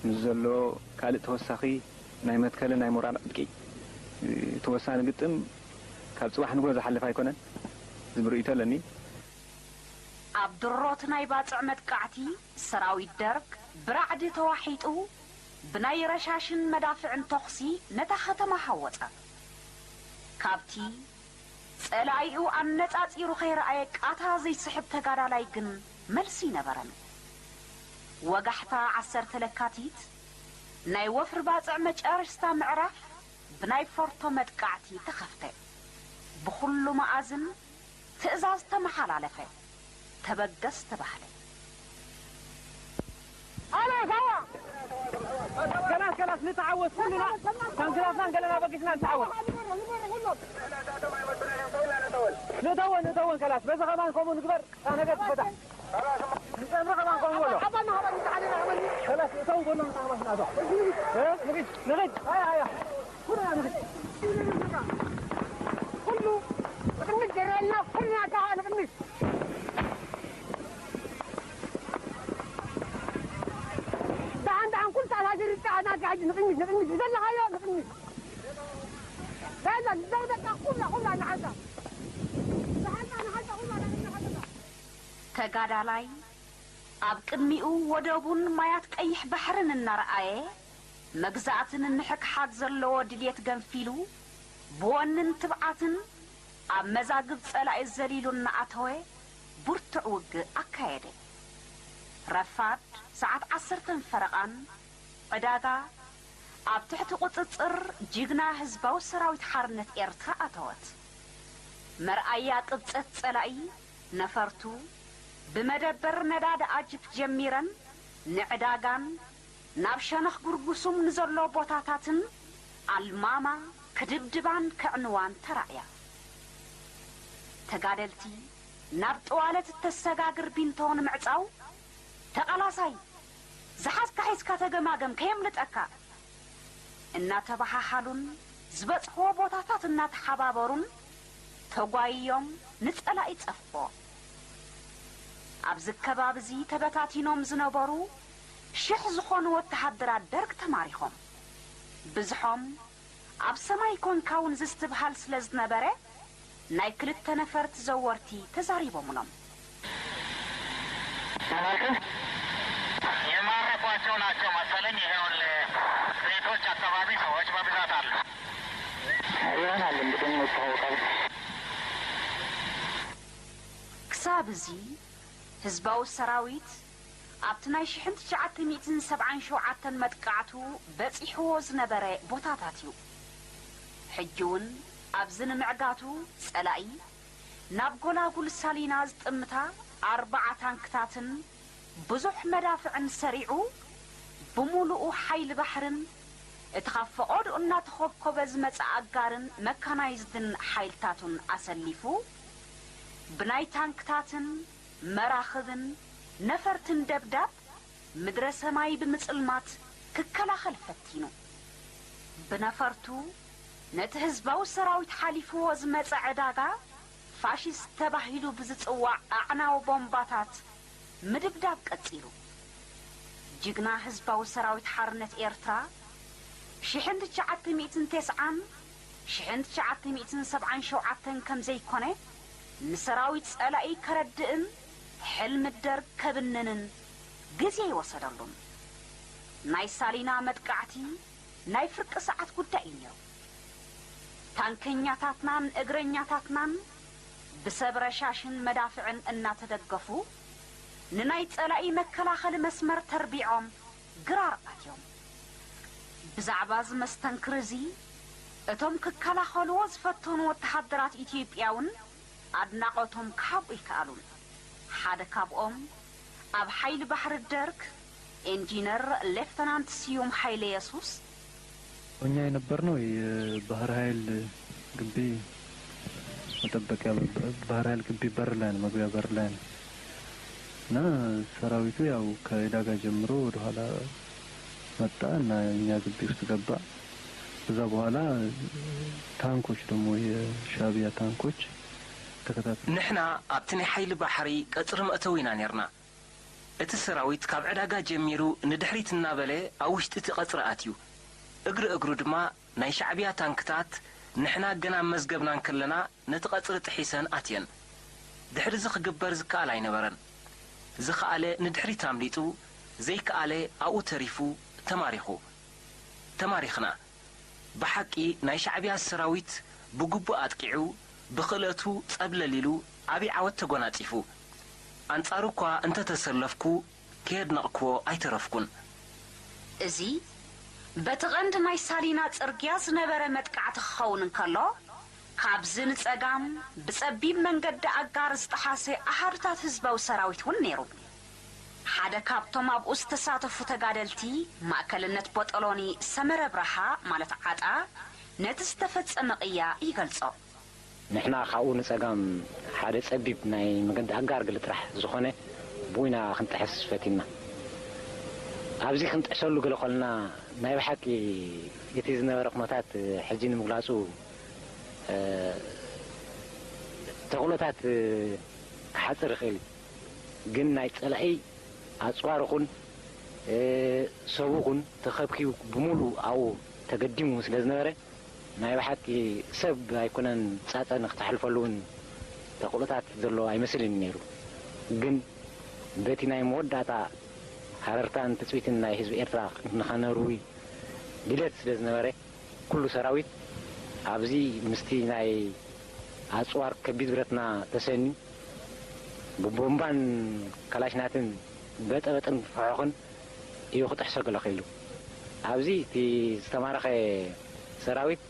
ምስ ዘሎ ካልእ ተወሳኺ ናይ መትከልን ናይ ሞራል ዕጥቂ፣ እቲ ወሳኒ ግጥም ካብ ጽባሕ ንግሆ ዝሓልፍ ኣይኮነን ዝብል ርእይቶ ኣለኒ። ኣብ ድሮት ናይ ባጽዕ መጥቃዕቲ፣ ሰራዊት ደርግ ብራዕዲ ተዋሒጡ ብናይ ረሻሽን መዳፍዕን ተኹሲ ነታ ከተማ ሃወጻ። ካብቲ ጸላኢኡ ኣነጻጺሩ ከይረኣየ ቃታ ዘይስሕብ ተጋዳላይ ግን መልሲ ኣይነበረን። ወጋሕታ ዓሰርተ ለካቲት ናይ ወፍሪ ባጽዕ መጨረሽታ ምዕራፍ ብናይ ፎርቶ መጥቃዕቲ ተኸፍተ። ብኹሉ መኣዝን ትእዛዝ ተመሓላለፈ። ተበገስ ተባህለ። ኣላ ሳዋ ከላስ ከላስ ንተዓወት ኩልና ታንክታትናን ገለና በጊስና ንተዓወት ንእተወን ንእተወን ከላስ በዚ ከማን ከምኡ ንግበር እታ ነገር ትፈታሕ ንፀምሪ ከማን ከምኡ በሎ ከላስ እተው በሎ ንተዓወት ንኣቶ ንግድ ንግድ ኣያ ኣያ ኩልና ንግድ ኩሉ ቅድሚት ዝረአና ኩልና ከዓ ንቅድሚት ደሓን ደሓን ኩሉ ተኣሳሲሩ ደኣ ናትካ ሕጂ ንቕድሚት ንቕድሚት ብዘለኻዮ ንቕድሚት ዳይዛ ዝዘውደካ ኩላ ኩላ ንሓንሳ ንሓንሳ ንሓንሳ ኩላ ንሓንሳ ተጋዳላይ ኣብ ቅድሚኡ ወደቡን ማያት ቀይሕ ባሕርን እናረኣየ መግዛእቲ ንምሕግሓግ ዘለዎ ድልየት ገንፊሉ ብወንን ትብዓትን ኣብ መዛግብ ጸላኢ ዘሊሉ እናኣተወ ብርቱዕ ውግእ ኣካየደ። ረፋድ ሰዓት ዓሰርተን ፈረቓን ዕዳጋ ኣብ ትሕቲ ቁጽጽር ጅግና ህዝባዊ ሰራዊት ሓርነት ኤርትራ ኣተወት። መርኣያ ቅብጸት ጸላኢ ነፈርቱ ብመደበር ነዳዲ ኣጅፕ ጀሚረን ንዕዳጋን ናብ ሸነኽ ጉርጉሱም ንዘሎ ቦታታትን ኣልማማ ክድብድባን ከዕንዋን ተራእያ። ተጋደልቲ ናብ ጥዋለት እተሰጋግር ቢንቶ ንምዕጻው ተቓላሳይ ዝሓዝካ ሒዝካ ተገማገም ከየምልጠካ እናተበሃሃሉን ዝበጽሕዎ ቦታታት እናተሓባበሩን ተጓይዮም ንጸላኢ ጸፍዎ። ኣብዚ ከባቢ እዚ ተበታቲኖም ዝነበሩ ሽሕ ዝኾኑ ወተሃደራት ደርግ ተማሪኾም። ብዝሖም ኣብ ሰማይ ኮንካ እውን ዝስትብሃል ስለ ዝነበረ ናይ ክልተ ነፈር ተዘወርቲ ተዛሪቦምሎም። የማረኳቸው ናቸው መሰለኝ። ይኸውልህ ቤቶች አካባቢ ሰዎች በብዛት አሉ። ይሆናል እንግዲህ ይታወቃል። ክሳብ እዚ ህዝባዊ ሰራዊት ኣብቲ ናይ ሽሕን ትሽዓተ ሚእትን ሰብዓን ሸውዓተን መጥቃዕቱ በጺሕዎ ዝነበረ ቦታታት እዩ። ሕጂ እውን ኣብዚ ንምዕጋቱ ጸላኢ ናብ ጎላጉል ሳሊና ዝጥምታ ኣርባዓ ታንክታትን ብዙሕ መዳፍዕን ሰሪዑ ብምሉኡ ሓይሊ ባሕርን እቲ ካብ ፈቐድኡ እናተኾብኮበ ዝመጽእ ኣጋርን መካናይዝድን ሓይልታቱን ኣሰሊፉ ብናይ ታንክታትን መራኽብን ነፈርትን ደብዳብ ምድረ ሰማይ ብምጽልማት ክከላኸል ፈቲኑ። ብነፈርቱ ነቲ ህዝባዊ ሰራዊት ሓሊፍዎ ዝመጸ ዕዳጋ ፋሽስት ተባሂሉ ብዝጽዋዕ ኣዕናዊ ቦምባታት ምድብዳብ ቀጺሉ። ጅግና ህዝባዊ ሰራዊት ሓርነት ኤርትራ ሽሕን ትሽዓተ ሚእትን ተስዓን ሽሕን ትሽዓተ ሚእትን ሰብዓን ሸውዓተን ከም ዘይኮነ ንሰራዊት ጸላኢ ከረድእን ሕልሚ ደርግ ከብንንን ግዜ ኣይወሰደሉን። ናይ ሳሊና መጥቃዕቲ ናይ ፍርቂ ሰዓት ጉዳይ እዩ ነይሩ። ታንከኛታትናን እግረኛታትናን ብሰብ ረሻሽን መዳፍዕን እናተደገፉ ንናይ ጸላኢ መከላኸሊ መስመር ተርቢዖም ግራር ኣትዮም። ብዛዕባ እዚ መስተንክር እዚ እቶም ክከላኸልዎ ዝፈተኑ ወተሃደራት ኢትዮጵያ እውን ኣድናቖቶም ክሃቡ ኣይከኣሉን። ሓደ ካብኦም ኣብ ሓይሊ ባሕሪ ደርግ ኢንጂነር ሌፍተናንት ስዩም ሓይለ የሱስ፣ እኛ የነበርነው የባህር ኃይል ግቢ መጠበቂያ፣ ባህር ኃይል ግቢ በር ላይ ነው፣ መግቢያ በር ላይ ነው። እና ሰራዊቱ ያው ከዕዳጋ ጀምሮ ወደኋላ መጣ እና እኛ ግቢ ውስጥ ገባ። ከዛ በኋላ ታንኮች ደግሞ የሻዕቢያ ታንኮች ተከታትለው ንሕና ኣብቲ ናይ ሓይሊ ባሕሪ ቀጽሪ መእተዊ ኢና ኔርና። እቲ ሰራዊት ካብ ዕዳጋ ጀሚሩ ንድሕሪት እናበለ ኣብ ውሽጢ እቲ ቀጽሪ ኣትዩ። እግሪ እግሩ ድማ ናይ ሻዕቢያ ታንክታት ንሕና ገና ኣብ መዝገብና እንከለና ነቲ ቀጽሪ ጥሒሰን ኣትየን። ድሕሪ እዚ ክግበር ዝከኣል ኣይነበረን። ዝኸኣለ ንድሕሪት ኣምሊጡ፣ ዘይከኣለ ኣብኡ ተሪፉ፣ ተማሪኹ። ተማሪኽና። ብሓቂ ናይ ሻዕቢያ ሰራዊት ብግቡእ ኣጥቂዑ፣ ብኽእለቱ ጸብለል ኢሉ ዓቢ ዓወት ተጎናጺፉ። ኣንጻሩ እኳ እንተተሰለፍኩ ከየድነቕክዎ ኣይተረፍኩን። እዚ በቲ ቐንዲ ናይ ሳሊና ጽርግያ ዝነበረ መጥቃዕቲ ክኸውን እንከሎ፣ ካብዚ ንጸጋም ብጸቢብ መንገዲ ኣጋር ዝጠሓሰ ኣሃዱታት ህዝባዊ ሰራዊት እውን ነይሩ። ሓደ ካብቶም ኣብኡ ዝተሳተፉ ተጋደልቲ ማእከልነት ቦጦሎኒ ሰመረ ብርሃ ማለት ዓጣ ነቲ ዝተፈጸመ ቅያ ይገልጾ። ንሕና ካብኡ ንጸጋም ሓደ ጸቢብ ናይ መገዲ ኣጋር ገለ ጥራሕ ዝኾነ ብኡ ኢና ክንጥሕስ ፈቲንና። ኣብዚ ክንጥሕሰሉ ገለ ከለና ናይ ብሓቂ እቲ ዝነበረ ኩነታት ሕጂ ንምግላጹ ተኽእሎታት ክሓጽር ይኽእል እዩ። ግን ናይ ጸላኢ ኣጽዋር ኹን ሰብ ኹን ተኸብኪቡ ብምሉእ ኣብኡ ተገዲሙ ስለ ዝነበረ ናይ ብሓቂ ሰብ ኣይኮነን ጻጸ ንክተሕልፈሉ እውን ተኽእሎታት ዘሎ ኣይመስልን እዩ ነይሩ። ግን በቲ ናይ መወዳእታ ሃረርታን ትጽቢትን ናይ ህዝቢ ኤርትራ ንኸነርዊ ድሌት ስለ ዝነበረ ኩሉ ሰራዊት ኣብዚ ምስቲ ናይ ኣጽዋር ከቢድ ብረትና ተሰንዩ ብቦምባን ካላሽናትን በጠበጥን ፍሑኽን እዩ ክጥሕሶ ገለ ክኢሉ። ኣብዚ እቲ ዝተማረኸ ሰራዊት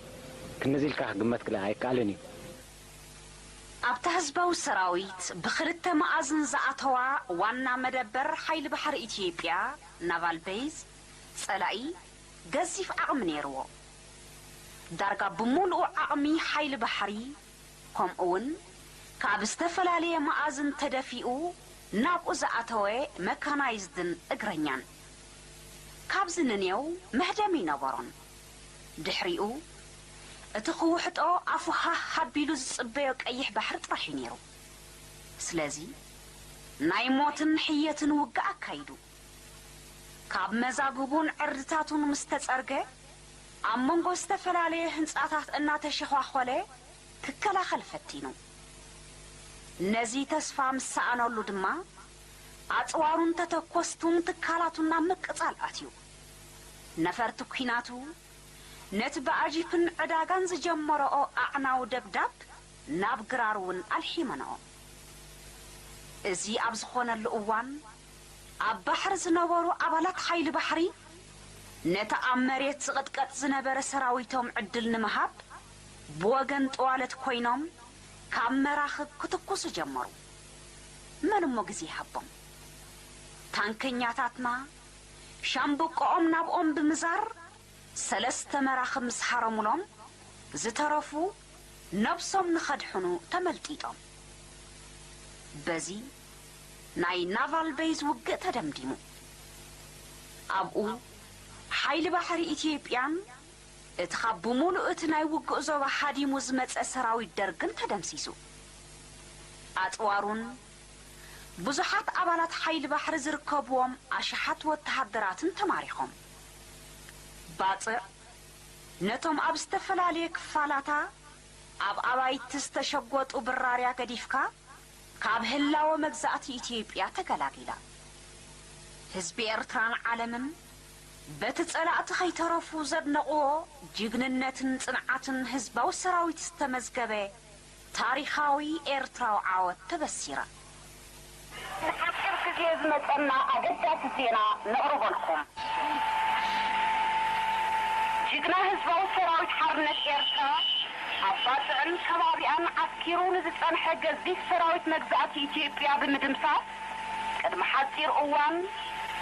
ክንድዚ ኢልካ ክግመት ክለ ኣይከኣልን እዩ። ኣብታ ህዝባዊ ሰራዊት ብኽልተ መኣዝን ዝኣተዋ ዋና መደበር ሓይሊ ባሕሪ ኢትዮጵያ ናቫል ቤዝ ጸላኢ ገዚፍ ዓቕሚ ነይርዎ። ዳርጋ ብምሉኡ ዓቕሚ ሓይሊ ባሕሪ ከምኡውን ካብ ዝተፈላለየ መኣዝን ተደፊኡ ናብኡ ዝኣተወ መካናይዝድን እግረኛን ካብዚ ንኔው መህደሚ ኣይነበሮን። ድሕሪኡ እቲ ክውሕጦ ኣፉ ሃህ ኣቢሉ ዝጽበዮ ቀይሕ ባሕሪ ጥራሕ እዩ ነይሩ። ስለዚ ናይ ሞትን ሕየትን ውግእ ኣካይዱ። ካብ መዛግቡን ዕርድታቱን ምስ ተጸርገ ኣብ መንጎ ዝተፈላለየ ህንጻታት እናተሸዃኾለ ክከላኸል ፈቲኑ። ነዚ ተስፋ ምስ ሰኣነሉ ድማ ኣጽዋሩን ተተኮስቱን ትካላቱን ናብ ምቅጻል ኣትዩ። ነፈርቲ ኲናቱ ነቲ ብኣጂፕን ዕዳጋን ዝጀመረኦ ኣዕናዊ ደብዳብ ናብ ግራር እውን ኣልሒመንኦ። እዚ ኣብ ዝኾነሉ እዋን ኣብ ባሕሪ ዝነበሩ ኣባላት ሓይሊ ባሕሪ ነቲ ኣብ መሬት ዝቕጥቀጥ ዝነበረ ሰራዊቶም ዕድል ንምሃብ ብወገን ጥዋለት ኮይኖም ካብ መራኽብ ክትኩሱ ጀመሩ። መን እሞ ግዜ ይሃቦም? ታንከኛታትና ሻምብቆኦም ናብኦም ብምዛር ሰለስተ መራኽብ ምስ ሃረሙሎም ዝተረፉ ነብሶም ንኸድሕኑ ተመልጢጦም። በዚ ናይ ናቫል ቤዝ ውግእ ተደምዲሙ። ኣብኡ ሓይሊ ባሕሪ ኢትዮጵያን እቲ ካብ ብምሉእ እቲ ናይ ውግእ ዞባ ሃዲሙ ዝመጸ ሰራዊት ደርግን ተደምሲሱ። ኣጽዋሩን ብዙሓት ኣባላት ሓይሊ ባሕሪ ዝርከብዎም ኣሽሓት ወተሃደራትን ተማሪኾም። ባጽዕ ነቶም ኣብ ዝተፈላለየ ክፋላታ ኣብ ኣባይቲ ዝተሸጎጡ ብራርያ ገዲፍካ፣ ካብ ህላወ መግዛእቲ ኢትዮጵያ ተገላጊላ። ህዝቢ ኤርትራን ዓለምን በቲ ጸላእቲ ከይተረፉ ዘድነቕዎ ጅግንነትን ጽንዓትን ህዝባዊ ሰራዊት ዝተመዝገበ ታሪኻዊ ኤርትራዊ ዓወት ተበሲራ። ንሓጺር ግዜ ዝመጸና ኣገዳሲ ዜና ነቕርበልኩም። ጅግና ህዝባዊ ሰራዊት ሓርነት ኤርትራ ኣብ ባጽዕን ከባቢኣን ዓስኪሩ ንዝጸንሐ ገዚፍ ሰራዊት መግዛእቲ ኢትዮጵያ ብምድምሳስ፣ ቅድሚ ሓጺር እዋን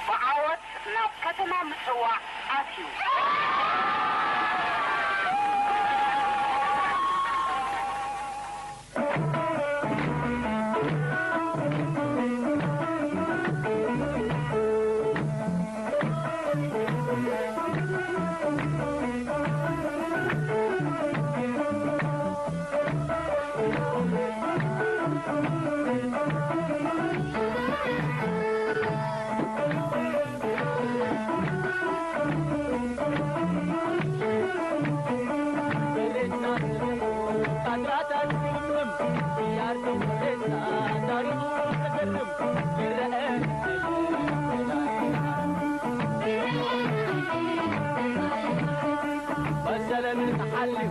ብዓወት ናብ ከተማ ምጽዋዕ ኣትዩ። መሰለን ተሓልዩ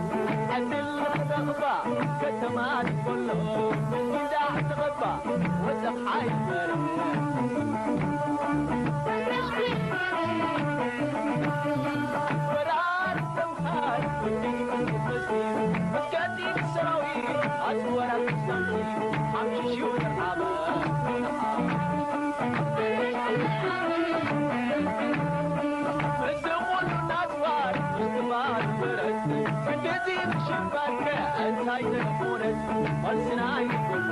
ዕድል ንኽረኽባ፣ ከተማ ትበሎ ምንዳዕ ትቐባ፣ ወሰኽ ኣይበረ። ወራር ሰምሃር ወዲ መስጊድ፣ መስገዲ ሰራዊት ኣስወራ ክስታንቲ፣ ሓምሽሽው ተርሓበ። እዚ ኩሉ ናጽዋር ምስትባል በረት፣ ክንድዚ ምሽባርከ እንታይ ንኹነት፣ መልስና ይኹን።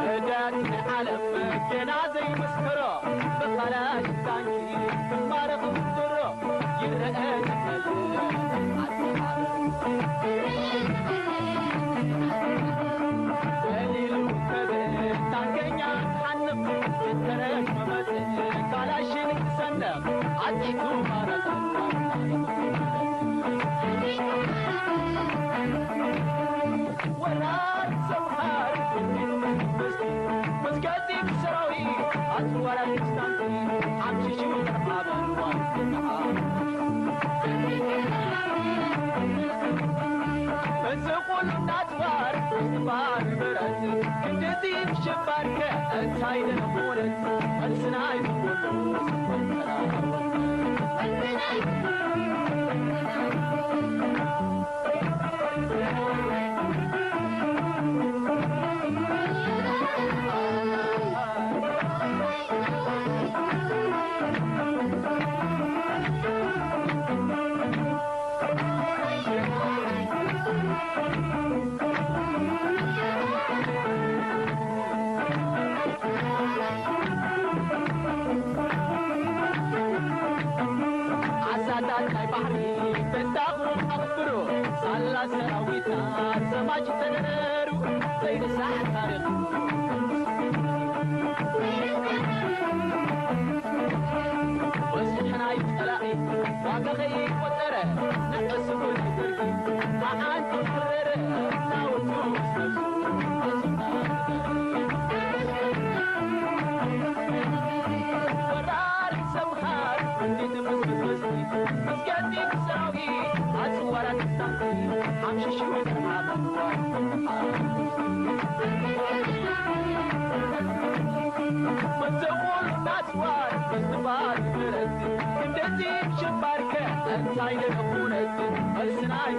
እዳት ናይ ዓለም ገና ዘይመስከሮ፣ ብኻላሽ ታንኪ ክማረኽ ዝድሮ ይረአ። እዚ ኩሉ ናጽዋር ምስትባር በረት፣ ክንድዚ ምሽባርከ እንታይ ደነኹነት፣ መልስና ይኹን። ዓሳታት ናይ ባሕሪ በዳኹም ኣኽብሩ፣ ሳላ ሰራዊትና ዘማች ተነሩ፣ ዘይርሳዕ ታሪኽ። በዝሒ ናይ ጸላኢ ዋጋ ከይቆጸረ፣ ንዕስቡ ናይ ደርጊ መዓንጡ ክረረ፣ ናውቱ ምስ ነብሱ። ወራር ሰውሃር እንዴት ምስመስመስቲ፣ ምስገዲ ሰራዊት ኣጽዋራት ስታንቲ፣ ሓምሽሹ ተማመን። መዘቆሉ ናጽዋር ምስትባል ብረት፣ እንደዚህ ሽባርከ እንታይ ለኩነት፣ መልስናይ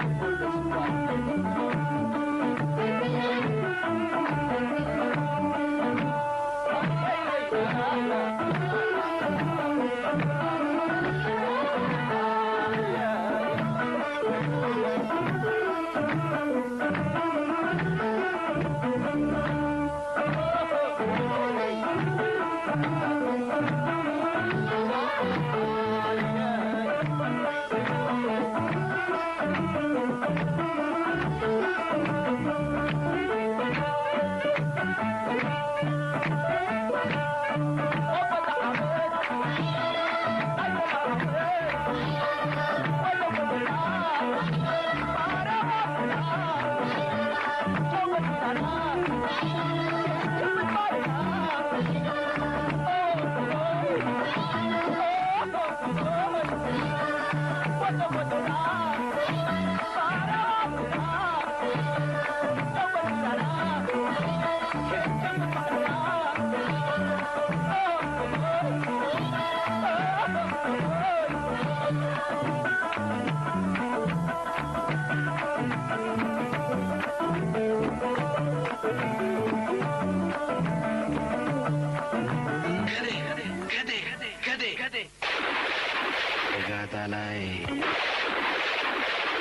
ተጋዳላይ፣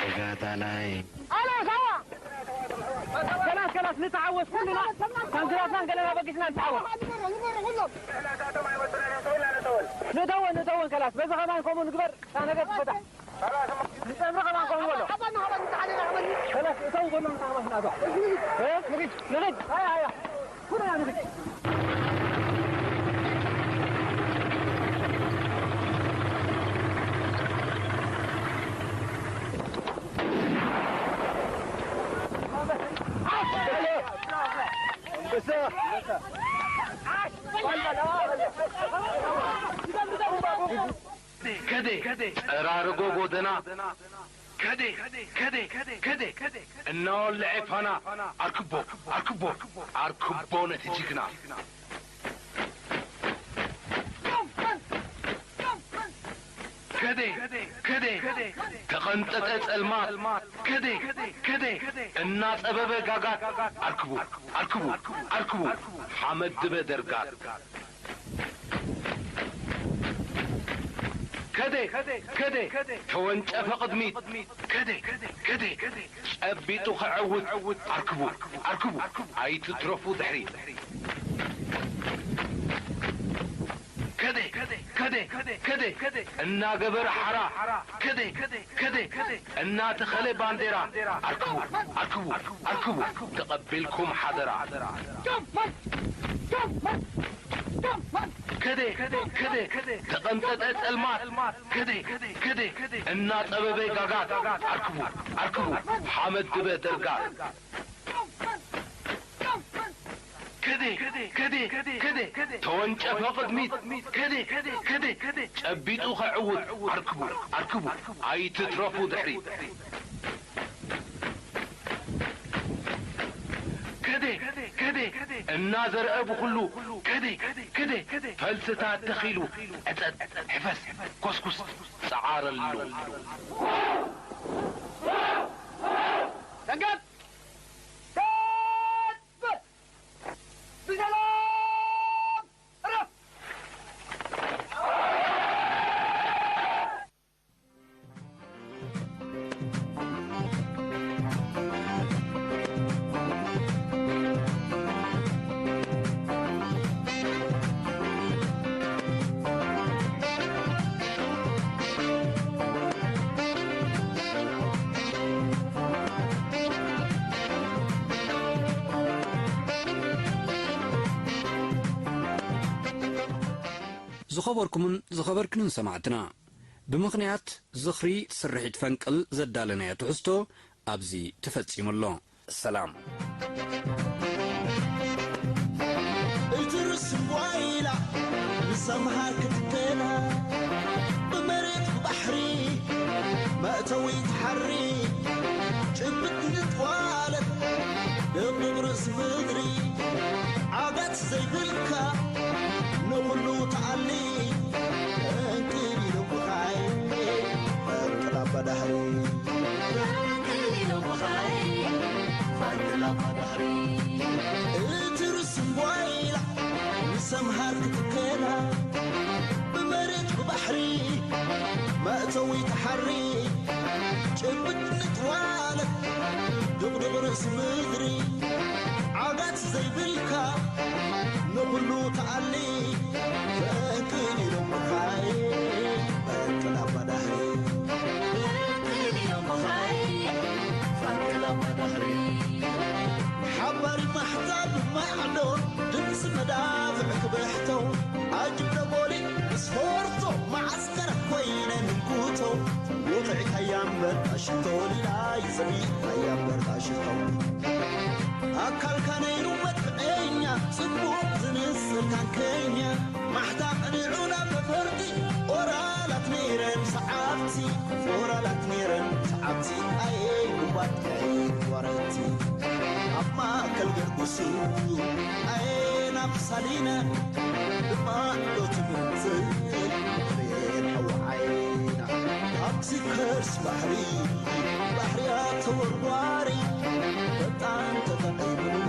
ተጋዳላይ። ኣላ ሳዋ! ከላስ፣ ከላስ፣ ንተዓወት ኩልና። ሳንግራፍናን ገለና በጊስና ንተዓወት። ንእተወን፣ ንእተወን፣ ከላስ። በዚ ከማን ከምኡ ንግበር። እታ ነገር ትፈታሕ። ንጸምሪ ከማን ከምኡ በሎ። ከላስ፣ እተው በሎ፣ ንተዓወት ንኣትዋ። እ? ንኺድ፣ ንኺድ። ኣያ፣ ኣያ። ከደ ጸራርጎ ጎደና፣ ከደ፣ ከደ፣ ከደ፣ ከደ፣ እናወልዐ ፋና፣ ኣርክቦ፣ ኣርክቦ፣ ኣርክቦ ነቲ ጅግና። ከደ፣ ከደ፣ ተቐንጠጠ ጸልማት፣ ከደ፣ ከደ፣ እናጸበበ ጋጋት፣ ኣርክቡ፣ ኣርክቡ፣ ኣርክቡ፣ ሓመድ ድበ ደርጋት። ከደ፣ ከደ፣ ተወንጨፈ ቅድሚት። ከደ፣ ከደ፣ ጸቢጡ ክዕውት። ኣርክቡ፣ ኣርክቡ፣ ኣይትትረፉ ድሕሪት። ከደ፣ ከደ፣ ከደ፣ እናገበረ ሓራ። ከደ፣ ከደ፣ እናተኸለ ባንዴራ። ኣርክቡ፣ ኣርክቡ፣ ኣርክቡ፣ ተቐቢልኩም ሓደራ። ከደ፣ ከደ፣ ተቐንጠጠ ጸልማት። ከደ፣ ከደ፣ እናጸበበ ጋጋት። ኣርክቡ፣ ኣርክቡ፣ ሓመድ ድበ ደርጋት። ከደ፣ ከደ፣ ከደ፣ ተወንጨፈ ቅድሚት። ከደ፣ ከደ፣ ጨቢጡ ከዕውት። ኣርክቡ፣ ኣርክቡ፣ ኣይትትረፉ ድሕሪት። ከደ፣ ከደ፣ እናዘርአ ብኹሉ። ከደ፣ ከደ፣ ፈልስታት ተኺሉ። ዕጸት፣ ሕፈስ፣ ኮስኩስ፣ ጸዓረሉ። ደንገጥ! ደንገጥ! ብሰላም ዕረፍ! ዝኸበርኩምን ዝኸበርክንን ሰማዕትና፣ ብምኽንያት ዝኽሪ ስርሒት ፈንቅል ዘዳለናዮ ትሕዝቶ ኣብዚ ተፈጺሙ ኣሎ። ሰላም። እትርስ ጓይላ ንሰምሃር ክትከና፣ ብመሬት ብባሕሪ መእተዊ ትሓሪ፣ ጭብጥ ንጥዋለት ደብድብ ርእሲ ምድሪ፣ ዓጋት ዘይብልካ ንኹሉ ተኣሊ፣ እንክሊሎ ብኻይ ፈንቅል ኣባ ዳህሪ። ፈንቅል ኢሎ ብኻይ ፈንቅል ኣባ ዳህሪ። እቲ ርስም ጓይላ ንሰምሃር ክትከላ፣ ብመሬት ብባሕሪ መእተዊ ተሓሪ፣ ጭብጥ ንጥዋለት ድቕድቕ ርእሲ ምድሪ፣ ዓጋት ዘይብልካ ንኹሉ ተኣሊ፣ ፈንቅል ኢሎም ብኻይ ፈንቅል ኣባ ዳህሪ። ፈንቅል ኢሎም ብኻይ ፈንቅል ኣባ ዳህሪ። ሓባሪ ማሕታ ብማዕዶ ድምፂ መዳፍዕ ክብሕቶ፣ ኣጅብ ደቦሊ ምስ ፎርቶ መዓስከር ኮይነ ንጉቶ፣ ውቕዒታያ እምበር ኣሽቶ ሊላይ ዘቢታያ እምበር ኣሽቶ። ኣካልካ ነይሩ መጥዕኛ፣ ጽቡቕ ዝንስል ካንከኛ፣ ማሕታ ቀኒዑ ናብ ነፈርቲ፣ ኦራላት ነይረን ሰዓብቲ፣ ኦራላት ነይረን ሰዓብቲ፣ ኣየ ጉባጥዒ ወረቲ። ኣብ ማእከል ገርጉሱ፣ ኣየ ናብ ሳሊና፣ ብማዕዶ ትምንዝል፣ ሬን ሓዊ ዓይና፣ ኣብዚ ከርስ ባሕሪ፣ ባሕርያ ተወርዋሪ፣ ፈጣን ተጠቒሙ፣